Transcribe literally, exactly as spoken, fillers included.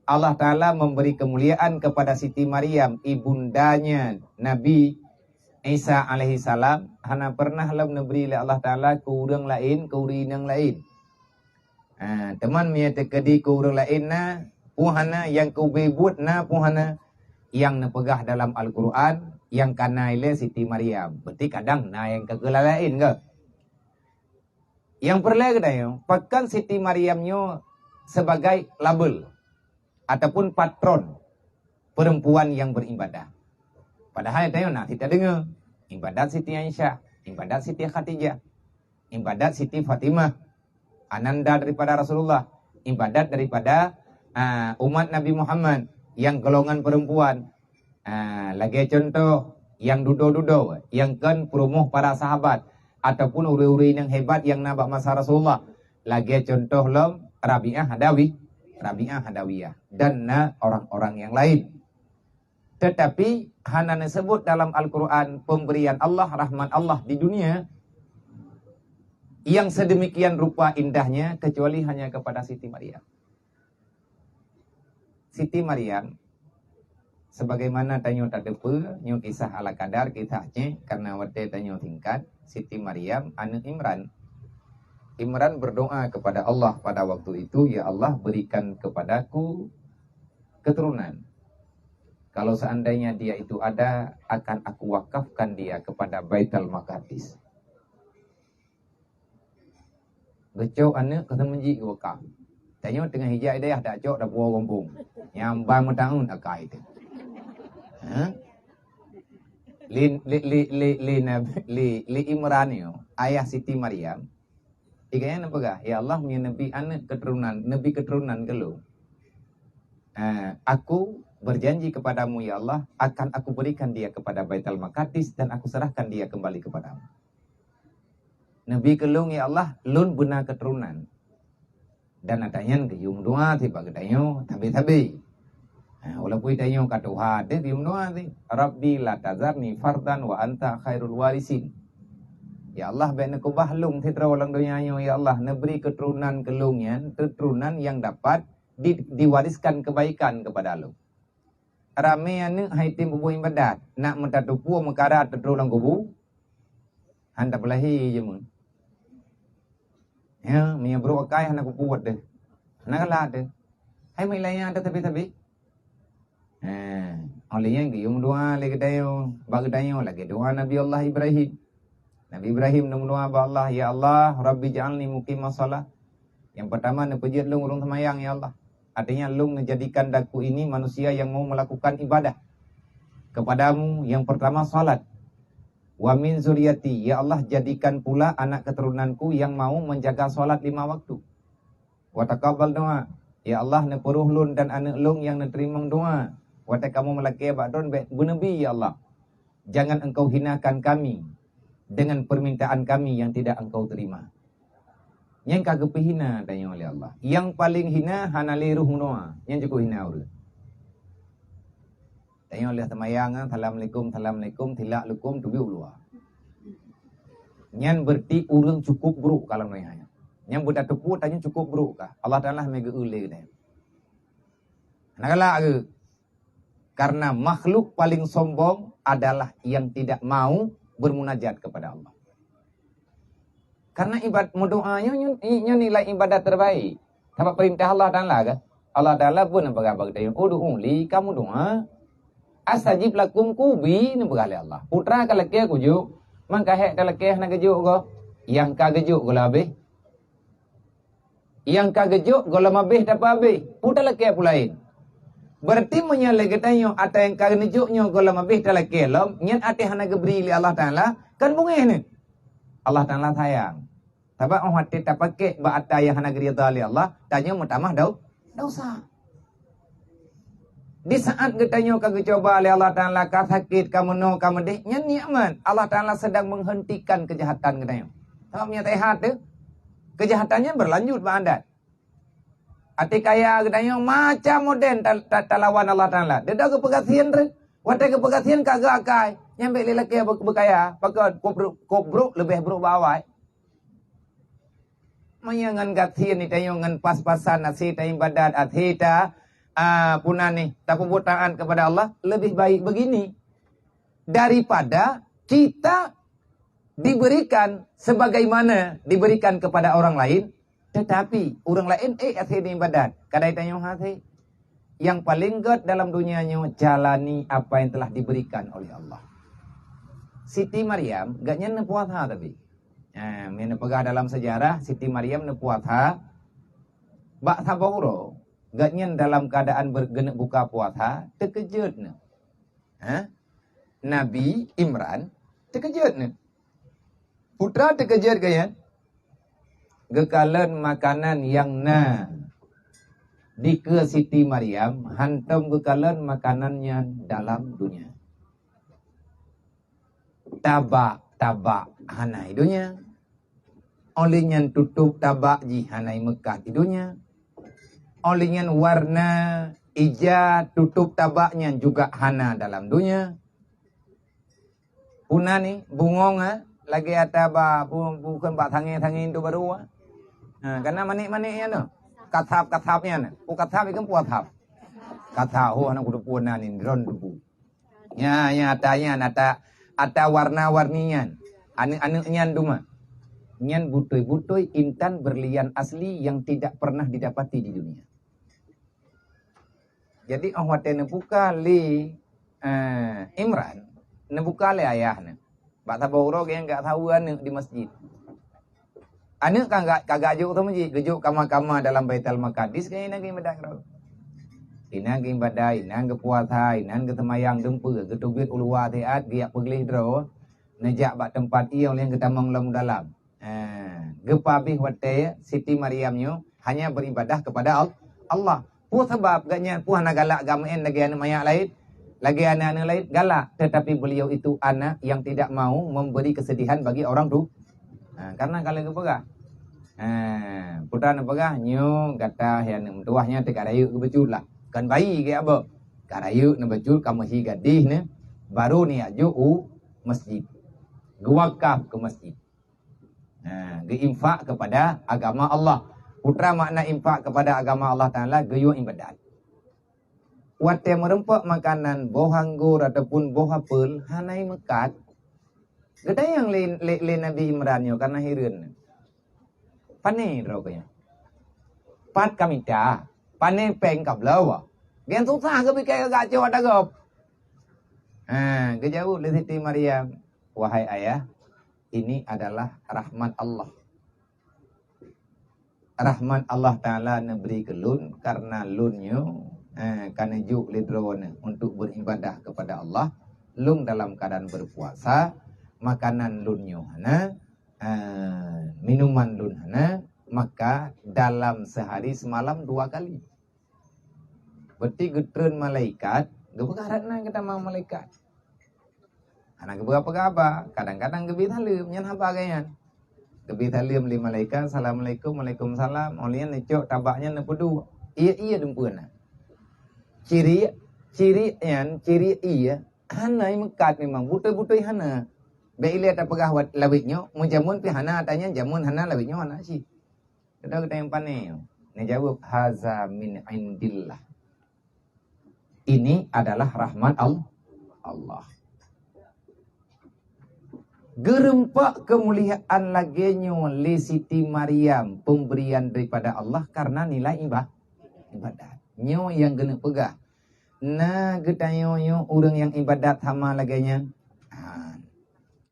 Allah Taala memberi kemuliaan kepada Siti Maryam, ibundanya Nabi Isa alaihissalam, hana pernah lom neubri lé Allah Taala keu ureuëng laén, keu ureuëng inong laén. Ha, teuma meunyoe teukeudi keu ureuëng laén na, peue hana, nyang keu ubé buet na, peue hana, nyang neupeugah dalam Al-Qur'an, nyang kana ilée Siti Maryam. Berarti kadang na nyang ka keu laén ke? Nyang peureulée geutanyoe, pakon Siti Maryam nyoe sebagai label ataupun patron perempuan yang beribadah. Padahai tanyoe na cit tadeungoe, ibadat Siti Aisyah, ibadat Siti Khadijah, ibadat Siti Fatimah, ananda daripada Rasulullah, ibadat daripada, ah, umat Nabi Muhammad yang golongan perempuan. Ah, lagée contoh nyang dudoe-dudoe, nyang kon peurumoh para sahabat ataupun ureuëng-ureuëng nyang hebat nyang na bak masa Rasulullah. Lagée contoh lom Rabi'ah Adawi, Rabi'ah Adawiyah dan na orang-orang yang lain. Tetapi hana neusebut dalam Al-Qur'an pemberian Allah, rahmat Allah di dunia yang sedemikian rupa indahnya kecuali hanya kepada Siti Maryam. Siti Maryam, sebagaimana tanyoe tateupeue, nyoe kisah ala kadar, kisah Aceh, karena watée tanyoe singkat, Siti Maryam aneuëk Imran. Imran berdoa kepada Allah pada waktu itu, "Ya Allah, berikan kepadaku keturunan. Kalau seandainya dia itu ada, akan aku wakafkan dia kepada Baitul Maqdis." Geucok aneuëk keu seumeujik geuwakaf. Tanyoe teungoh ijak i dayah, dak cok dapu gampông. Nyang ban meutaun akai teuh. Ha? Li, li, li, li, li, Nabi, li, li Imran nyoe, ayah Siti Maryam, gobnyan neupeugah, "Ya Allah, meunyoe neubi aneuëk keuturonan, neubi keuturonan keu lôn, eh, aku berjanji kepadamu, ya Allah, akan aku berikan dia kepada Baitul Maqdis dan aku serahkan dia kembali kepadamu." Neubi keu lôn, ya Allah, lôn beuna keuturonan. Dan ata nyan geuyue meudoa sibak geutanyoe sabe-sabe. Ha, walaupun tanyoe ka tuha teuh geuyue meudoa sih, "Rabbi la tazarni fardan wa anta khairul warisin." Ya Allah, bék neukeubah lôn sidroe lam donya nyoe, ya Allah, neubri keuturonan keu lôn nyan, keuturonan nyang dapat di, diwariskan kebaikan kepada lôn. Ramé aneuëk hai tem peubuet iébadat, nak meutateupeue meukara teutrok lam kubu, han tapeulahé jeumeun. Ya, meunyoe brok akai hana kupuet deh. Hana galak deh. Hai meuilanya ada tapi-tapi. Eh, oleh nyan geuyue meudoa lé geutanyoe, bak geutanyoe lagée doa Nabi Allah Ibrahim. Nabi Ibrahim neumeudoa bak Allah, "Ya Allah, Rabbi ja'alni muqimas shalah." Yang pertama, neupeujeuet lôn ureuëng seumayang, ya Allah. Artinya, lôn neujadikan daku ini manusia yang mau melakukan ibadah kepadamu, yang pertama salat. Wa min zuriyati, ya Allah, jadikan pula anak keturunanku yang mau menjaga salat lima waktu. Wa taqabbal doa, ya Allah, neupeuruh lôn dan aneuëk lôn yang neuteurimong doa. Watée kamoe meulakée bak droen bék beuneubri, ya Allah. Jangan Engkau hinakan kami dengan permintaan kami yang tidak Engkau terima. Nyang ka geupeuhina tanyoe lé Allah. Nyang paleng hina hana lé roh meudoa. Nyan cukup hina ureuëng. Tanyoe lheueh seumayang, "Assalamualaikum, assalamualaikum," tilak lukum tubiek luwa. Nyan berarti ureuëng cukup brok ka lam donya nyan. Nyan beutateupeue tanyoe cukup brok ka. Allah Taala mé geu-eu lé geutanyoe. Hana galak geu. Karena makhluk paling sombong adalah yang tidak mau bermunajat kepada Allah. Karena ibad-, meudoa nyoe, nyoe, nyoe nilai ibadat terbaik. Sabab perintah Allah Taala kan? Allah Taala pun neupeugah bak geutanyoe, "Ud'uni," kamu doa. "Astajib lakum," kubi neupeugah lé Allah. Peue teuma ka lakée kujok, mangka hék ka lakée hana geujok goe. Nyang ka geujok goe leubeh. Nyang ka geujok gohlom abéh tapeuabéh, peue talakée peue laén. Berarti meunyoe lé geutanyoe ata nyang ka neujok nyoe gohlom abéh talakée lom, nyan até hana geubri lé Allah Taala, kan beungéh nyoe. Allah Taala sayang. Sabab óh watée tapakék bak ata nyang hana geuridha lé Allah, tanyoe meutamah dau-, dosa. Di saat geutanyoe ka geucuba lé Allah Taala, ka sakét, ka meunoe, ka meudeh, nyan nikmat. Allah Taala sedang menghentikan kejahatan geutanyoe. Sabab meunyoe teuhat teuh, kejahatan nyan berlanjut bak adat. Até kaya geutanyoe macam model ta-, ta-, talawan Allah Taala. Deungon geupeugasien teuh. Watée geupeugasien ka geuakai, nyan bék lé lakée beu-, beukaya. Pakon? Kop brok, kop brok leubeh brok bak awai. Meunyoe ngon gasien tanyoe ngon pas-pasan até taibadat, até ta-, ah, puna nih, tapeubuet taat kepada Allah, lebih baik begini daripada kita diberikan sebagaimana diberikan kepada orang lain, tetapi ureuëng laén ék akhé ibadat, kadai tanyoe hase. Nyang paleng gét dalam dunia nyoe, jalani apa yang telah diberikan oleh Allah. Siti Maryam, gobnyan neupuasa tapi. Ha, meunyoe neupeugah dalam sejarah, Siti Maryam neupuasa bak saboh uroe. Gobnyan dalam keadaan ber-, geuneuk buka puasa, teukeujot neuh. Ha? Nabi Imran teukeujot neuh. Putra teukeujot gobnyan, geukalon makanan nyang na dikeue Siti Maryam, hantom geukalon makanan nyan dalam dunia. Tabak-tabak hana i dunia. Óh lheueh nyan tutôp tabak jih hana i meukat i dunia. Óh lheueh nyan warna ija tutôp tabak nyan juga hana dalam dunia. Puna ni bungong, eh, lagée ata ba bu-, bukon bak sangé-sangé tu baru, eh. Ha, kana manék-manék nyan tu. Kasab-kasab nyan. Pu kasab ikon pu asab. Kasab, oh, aneuk kudu puna ni, drone tu pu. Nya, nya, ata nyan, ata, ata warna-warni nyan. Aneuk-aneuk nyan duma. Nyan butôi-butôi intan berlian asli yang tidak pernah didapati di dunia. Jadi, óh watée neubuka lé, eh, Imran, neubuka lé ayah neuh. Bak saboh uroe gobnyan gak saweue aneuk di masjid. Aneuk kan ka, ka geujok u masjid, geujok kama-kama dalam Baitul Maqdis, kan inan geuibadat keudroe. Inan geuibadat, inan geupuasa, inan geuseumayang dumpeue, geuteubiet u luwa siat, geujak peugleh droe, neujak bak teumpat ié nyang geutamong lom dalam. Ha, geupeuhabéh watée Siti Maryam nyoe hanya beribadah kepada Al-, Allah. Peue sabab gobnyan peue hana galak gameu'en lagée aneuk manyak laén, lagée aneuk-aneuk laén? Galak, tetapi beliau itu anak yang tidak mau memberi kesedihan bagi orang tu. Ha, karena kalau geupeugah, ha, putra neupeugah, "Nyoe gata hai aneuk meutuwah nyan teuka rayeuk geubeujeuet lah." Kon bayi geuh abah. Ka rayeuk neubeujeuet ka meuhi gadéh nyoe, baru neujak jok u masjid. Geuwakaf keu masjid. Ha, geuinfak kepada agama Allah. Putra makna infak kepada agama Allah Taala, geuyue ibadat. Watée meureumpok makanan boh anggô ataupun boh apel hana i meukat, geutanyong lé, lé, lé Nabi Imran nyoe karena hireuen. "Pané droe keuh nyan? Pat ka mita? Pané péng ka bloe?" Gobnyan susah geupike geugacoe ata gob. Ha, geujaweueb lé Siti Maryam, "Wahai ayah, ini adalah rahmat Allah. Rahmat Allah Taala neubri keu lôn karena lôn nyoe, eh, ka neujok lé droeneuh untuk beribadah kepada Allah. Lôn dalam keadaan berpuasa, makanan lôn nyoe hana, eh, minuman lôn hana, maka dalam sehari semalam dua kali." Berarti geutreun malaikat, geupeugah rot na geutamong malaikat. Hana geupeugah-peugah haba, kadang-kadang geubri saleuem, nyan haba geuh nyan. Geubri saleuem lé malaikat, "Assalamualaikum." "Waalaikumsalam." Óh lheueh nyan neucok tabak nyan neupeuduek. Ié-ié dumpeue na. Ciri, ciri nyan, ciri ié hana i meukat memang, butôi-butôi hana. Bék ilée tapeugah wat lawét nyoe, meujameun pih hana, ata nyan jameun hana, lawét nyoe hana cit. Keudroe geutanyoe pané nyoe? Neujaweueb, "Haza min indillah." Ini adalah rahmat Al-, Allah. Geureumpok keumuliaan lagée nyoe lé Siti Maryam, pemberian daripada Allah karena nilai iba-, ibadat. Nyoe nyang geuneuk peugah, na geutanyoe nyoe ureuëng nyang ibadat sama lagée nyan,